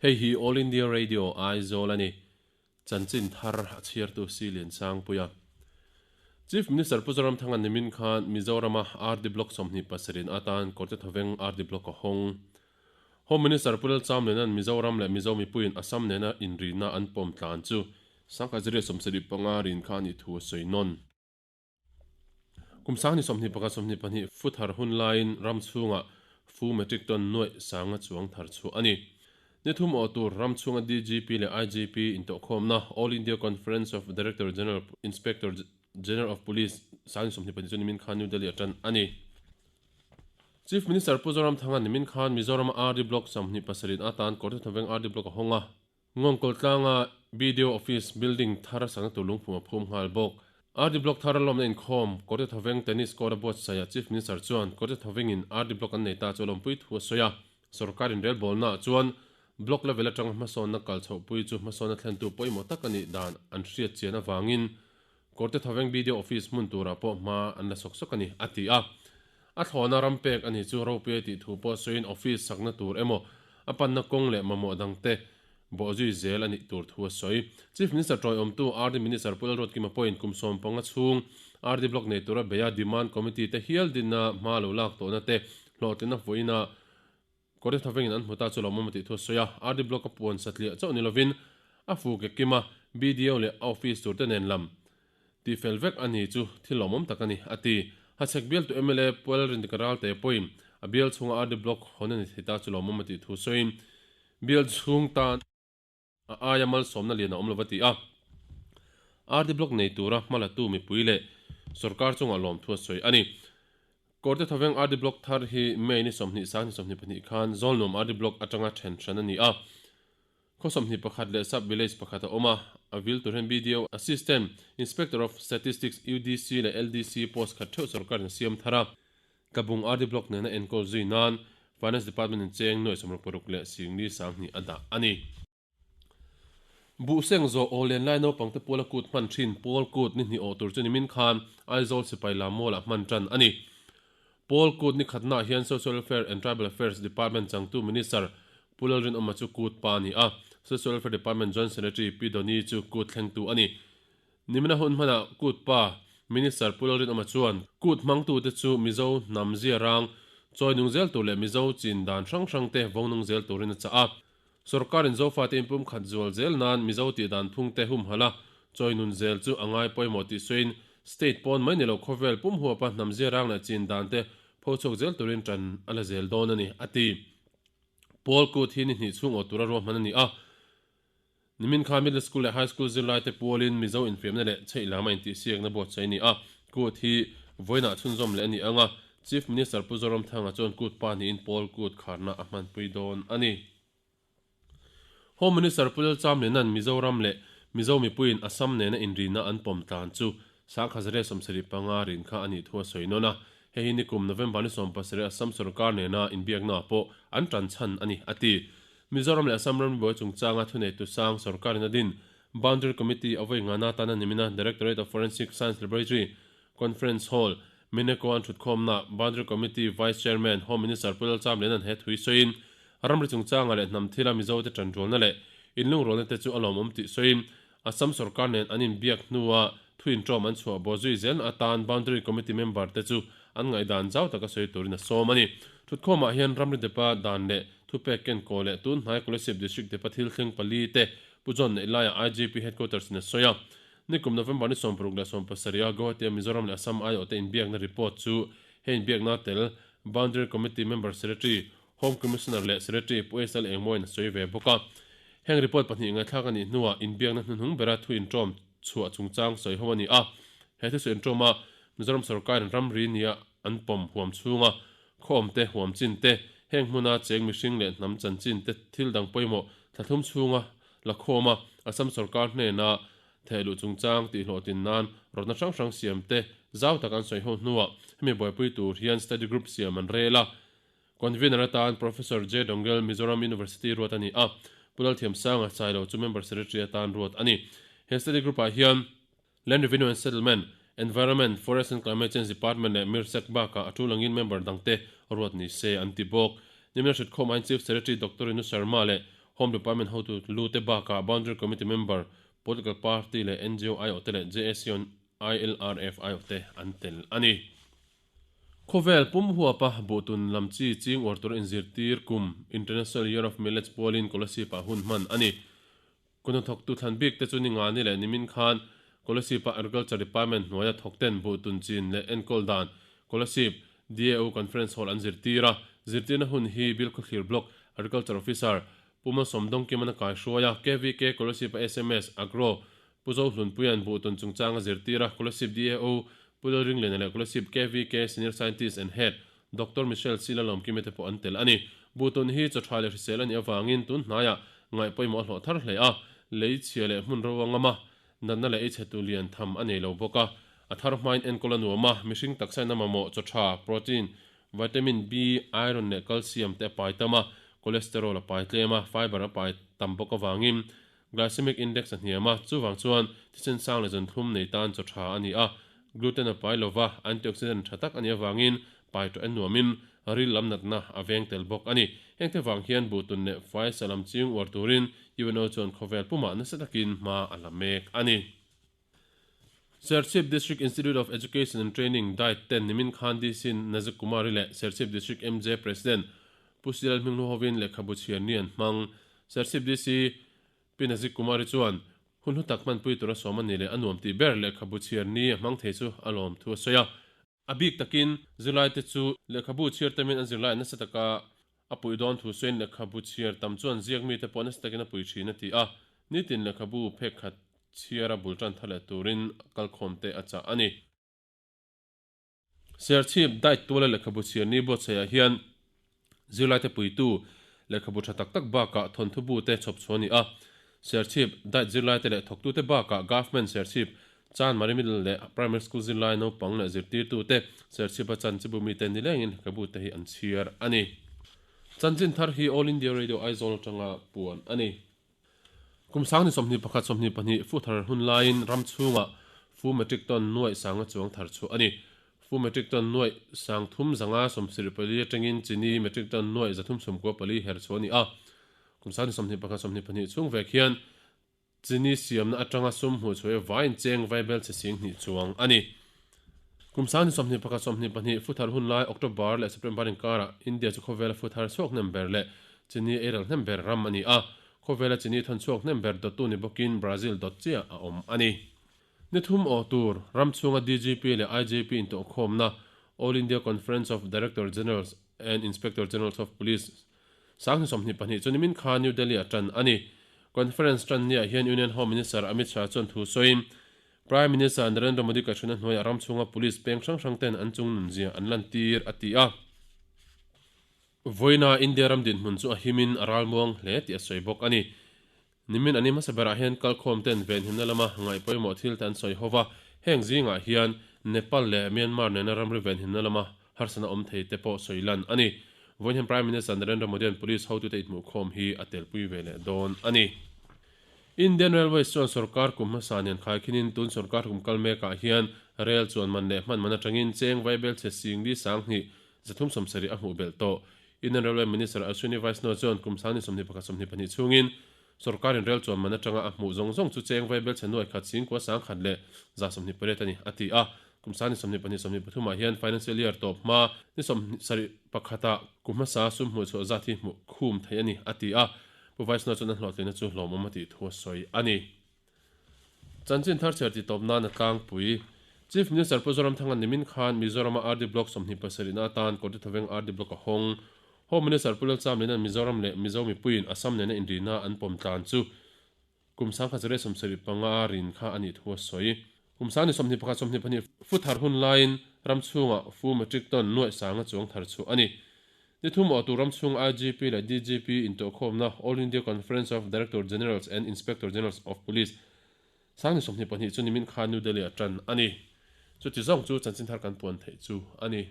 Hei hi All India Radio Aizawl a ni. Chanchin thar a chhiartu Silian Sangpuia. Chief Minister Pu Zoramthanga nimin khan Mizorama RD Block 27 in atan Kawrte Thoveng RD Block a hawng. Home Minister Pu Lalchamliana'n Mizoram leh Mizo mipuiin Assam nena inrina an pawm tlan chu 1975 rin kha a nih thu a sawi nawn. Kum 2021 22 fu thar hun laiin ram chhungah fu metric ton nuaih sanga chuang thar chhuah a ni. Ni thum awh tur ram chhunga DGP leh IGP intawhkhawmna All India Conference of Director General Inspector General of Police 2022 chu nimin khan New Delhi a tan a ni. Chief Minister Pu Zoramthanga nimin khan Mizorama RD Block 27 atan Kawrte Thoveng RD Block a hawng a. Ngawngkawl tlanga BDO Office building thar sakna tur lungphum a phum nghal bawk. RD Block thar a lawmna inkhawm, Kawrte Thoveng Tennis Court a buatsaih ah Chief Minister chuan Kawrte Thovengin RD Block an nei ta chu a lawmpui thu a sawi a. Sorkar inrelbawlnaah chuan Block level atanga hmasawnna kal chhohpui chu hmasawnna thlentu pawimawh tak a nih dan an hriat chian avangin Kawrte Thoveng BDO Office hmun turah pawh hma an la sawk sawk a ni, a ti a. A thlawhna ram pek a ni chu ropui tih thu pawh sawiin office sakna tur emaw a panna kawng leh mamawh dangte bawhzui zel a nih tur thu a sawi. Chief Minister tawiawmtu RD Minister Pu Lalruatkima pawhin kum 15 chhung RD Block nei tura beia Demand Committee te hial dinna hma lo lak tawhna te hlawhtlinna vawiina Kawrte Thavengin an hmu ta chu lawmawm a tih thu a sawi a. RD Block a puan satliah chauh ni lovin a fu ke kima BDO leh a office turte nen lam tih fel vek a ni chu thil lawmawm tak a ni, a ti. Hachhek bialtu mla Pual Rindika Ralte pawhin a bial chhunga RD Block hawn a ni thei ta chu lawmawm a tih thu sawiin bial chhung tan a aia malsawmna lian a awm lo va ti a. RD Block nei tura hmalatu mipui leh sorkar chungah lawmthu a sawi a ni. Kawrte Thoveng RD Block thar hi May ni 20 sang ni 22 khan Zawlnuam RD Block atanga then hran a ni a. Khaw 21 leh Sub Village pakhat a awm a, a vil tur hian BDO Assistant Inspector of Statistics UDC leh LDC post khat theuh sorkarin a siam thar a. Tlabung RD Block nena enkawl zui nan Finance Department in cheng nuai 66 leh singli 2000 a dah a ni. Buhseng zawh aw len lai naupangte puala kut hman thin Pawl Kut ni hnih awh tur chu nimin khan Aizawl Sipai Lam Mall-ah hman tan a ni. Pawl Kut ni khatnaah hian Social Welfare and Tribal Affairs Department changtu Minister Pu Lalrinawma chu kut pa a ni a, Social Welfare Department Joint Secretary Pi Doni chu kut thlengtu a ni. Nimina hun hmanah kut pa Minister Pu Lalrinawma chuan kut hmangtute chu Mizo hnam zia rang chawi nung zel tur leh Mizo chin dan hrang hrangte vawng nung zel turin a chah a. Sorkarin Zofate inpumkhat zual zel nan Mizo tih dan phungte humhalh a, chawi nun zel chu a ngai pawimawh tih sawiin state pawn mai ni lo khawvel pum huapa hnam zia rang leh chin dante pho chhuak zel turin tan a la zel dawn a ni, a ti. Pawl kut hi ni hnih chhung awh tura ruahman a ni a. Nimin kha Middle School leh High School zirlaite pualin Mizo infiamna leh chheih lam a intihsiakna buatsaih a ni a, kut hi vawiinah chhunzawm leh a ni ang a, Chief Minister Pu Zoramthanga chuan kut pa niin Pawl kut kharna a hmanpui dawn a ni. Home Minister Pu Lalchamliana'n Mizoram leh Mizo mipuiin Assam nena inrina an pawm tlan chu 1975 rin kha a nih thu a sawi nawn a, hei hi nikum November ni 17 Assam sorkar nena inbiaknaah pawh an tan chhan a ni, a ti. Mizoram leh Assam ramribuai chungchanga thuneitu sang sorkarin a din Boundary Committee a vawi nghahna atana nimina Directorate of Forensic Science Laboratory Conference Hall, Mineko an thutkhawmna Boundary Committee Vice Chairman Home Minister Pu Lalchamliana'n he thui sawiin ramri chungchanga leh hnam thila Mizote tanrualna leh inlungrualna te chu a lawmawm tih sawiin Assam sorkar nen an inbiak hnua thu intawm an chhuah baw zui zelna atan Boundary Committee member te chu an ngaihdan zau taka sawi turin a sawm a ni. Thutkhawmah hian ramri depa dan leh thupek kenkaw leh tun hnai Kolasib District depa thil thleng pali te Pu John neih laiah IGP Headquarters in a sawi a. Nikum November ni 60 leh 17 a Guwahati a Mizoram leh Assam aiawhte inbiakna report chu he inbiakna tel Boundary Committee member Secretary Home Commissioner leh Secretary Pu SL Engmawiin a sawi ve bawk a. Heng report pahnih ngaihthlak a nih hnuah inbiakna hnuhnung bera thu inṭawm chhuah chungchang sawi ho a ni a. He thusawi inṭawma Mizoram sorkarin ramri nia an pawm huam chhunga khawmte, huam chin te, heng hmuna cheng mihring leh hnam chanchin te thil dang pawimawh thlathum chhunga la khawm a, Assam sorkar hnena thehluh chungchang tihhlawhtlin nan rawtna hrang hrang siam te zau tak an sawi ho hnuah hemi buaipui tur hian study group siam an rel a. Convener atan Professor J. Dongel, Mizoram University ruat a ni a, Pu Lalthiamsanga Sailo chu Member Secretary atan ruat a ni. He study group-ah hian Land Revenue and Settlement, Environment, Forest and Climate Change Department leh MIRSEC bakah a tul angin member dangte ruat ni se an ti bawk. Nimina Hritkhawm aiin Chief Secretary Doctor Renu Sharma leh Home Department hotu lu te bakah Boundary Committee member, Political Party leh ngo aiawhte leh JAC ILRF aiawhte an tel a ni. Khawvel pum huapa buhtun lam chi ching uar tura inzirtir kum International Year of Millets pualin Kolasib-ah hun hman a ni. Kuhnathawktu thlan bik te chu ni ngani leh nimin khan Kolasib-a Agriculture Department hnuaia thawkten buhtun chin leh enkawl dan Kolasib DAO Conference Hall an zirtir a. Zirtirna hun hi Bilkhawthlir Block Agriculture Officer Pu Malsawm Dawngkiman a kaihruai a, KVK Kolasib-a sms Agro Pu Zohlunpuia'n buhtun chungchang a zirtir a, Kolasib DAO Pu Lalringliana leh Kolasib KVK Senior Scientist and Head Doctor Michelle Sila Lawmkime te pawh an tel a ni. Buhtun hi chaw tha leh hrisel a nih avangin tun hnaiah ngaih pawimawh a hlawh thar hle a, lei chhia leh hmun ro a ngam a, natna leh ei chhetu lian tham a nei lo bawk a. A thar hmain enkawl a nuam a, mihring taksain a mamawh chaw tha, protein, vitamin B, iron leh calcium te a pai tam a, cholesterol a pai tlem a, fiber a pai tam bawk avangin Glycemic index a hniam a, chuvang chuan thisen sang leh zun thlum nei tan chaw tha a ni a, gluten a pai lova, antioxidant tha tak a nih avangin pai tawh en nuamin ril lam natna a veng tel bawk a ni. Hengte vang hian buhtun leh faisa lam ching uar turin UNO chuan khawvel pumah nasa takin hma a la mek a ni. Serchhip District Institute of Education and Training, DIET, ten nimin khan DC Nazik Kumari leh Serchhip District MJ President Pu Silal Hminghlu hovin lehkhabu chhiar ni an hmang. Serchhip DC Pi Nazik Kumari chuan hun hlu tak hmanpui tura sawm a ni leh a nuam tih ber lehkhabu chhiar ni a hmang thei chu a lawm thu a sawi a. A bik takin zirlaite chu lehkhabu chhiar tamin an zirlai nasa taka a puih dawn thu sawiin lehkhabu chhiar tam chuan ziak mite pawh nasa takin a pui thin a ti a, nitin lehkhabu phek khat chhiara bul tan thar leh turin kalkhawmte a chah a ni. Serchhip diet tuala lehkhabu chhiar ni buatsaihah hian zirlaite puitu lehkhabu tha tak tak bakah thawnthu bu te chhawp chhuah a ni a. Serchhip diet zirlaite leh thawktute bakah Government Serchhip Chanmari Middle leh Primary School zirlai naupang leh zirtirtute Serchhipa chanchibu mite nilengin lehkhabu te hi an chhiar a ni. Chanchin thar hi All India Radio Aizawl atanga puan a ni. Kum sangni 21 22 fu thar hun laiin ram chhungah fu metric ton nuaih sanga chuang thar chhuah a ni. Fu metric ton nuaih sang thum zanga 74 atangin chini metric ton nuaih 394 her chhuah a ni a. Kum sangni 21 22 chhung vek hian chini siamna atanga sum hmuh chhuah vaiin cheng vaibel chhe sing hnih chuang a ni. Kum sangni 21 22 fu thar hun lai October leh September inkarah India chu khawvela fu thar chhuak hnem ber leh Chini eiral hnem ber ram a ni a, khawvela chini thawn chhuak hnem ber dawttu ni bawkin Brazil dawt chiah a awm a ni. Ni thum aw tur, ram chhunga DGP leh IGP intawhkhawmna All India Conference of Director Generals and Inspector Generals of Police 2022 chu nimin kha New Delhi-ah tan a ni. Conference tan niah hian Union Home Minister Amit Shah chuan thu sawiin, Prime Minister Narendra Modi kaihhruaina hnuaiah ram chhunga police peng hrang hrang ten an chung nunzia an lantir a ti a. Vawiina India ram dinhmun chu a himin a ralmuang hle tih a sawi bawk a ni. Nimin an ni hmasa berah hian kalkhawm ten venhimna lama ngaih pawimawh thil te an sawi ho va, heng zingah hian Nepal leh Myanmar nena ramri venhimna lama harsatna awm thei te pawh sawi lan a ni. Vawiin hian Prime Minister Narendra Modi-a'n Police hotute inhmuhkhawm hi a telpui ve leh dawn a ni. Indian Railways chuan sorkar kum hmasa nen khaikhinin tun sorkar kum kal mekah hian rel chuan man leh hman man atangin cheng vaibel chhe singli 2000 370 a hmuh belh tawh. Indian Railway Minister Ashwini Vaishnaw chuan kum 2021 22 chhungin sorkarin rel chuan man atanga a hmuh zawng zawng chu cheng vaibel chhe nuai khat singkua sangkhat leh 128 a ni, a ti a. Kum 2022 23 ah hian financial year tawp hma ni 71 ah kum hmasa sum hmuh chhuah zat hi hmuh khum theih a ni, a ti a. Pu Vaishnaw chuan a hlawhtlinna chu hlawmawm a tih thu a sawi a ni. Chanchin thar chhiar ti tawp nan a tlangpui. Chief Minister Pu Zoramthanga nimin khan Mizorama RD Block 27 na atan Kawrtithaveng RD Block a hawng. Home Minister Pu Lalchamlina'n Mizoram leh Mizo mipuiin Assam nena inrina an pawm tlan chu kum 1975 rin kha a nih thu a sawi. Kum 21 22 fu thar hun laiin ram chhungah fu metric ton nuaih sanga chuang thar chhuah a ni. Ni thum awh tur ram chhung IGP leh DGP intawhkhawmna All India Conference of Director Generals and Inspector Generals of Police 2022 chu nimin khan New Delhi-ah tan a ni. Chuti zawng chu chanchin thar kan puan theih chu a ni.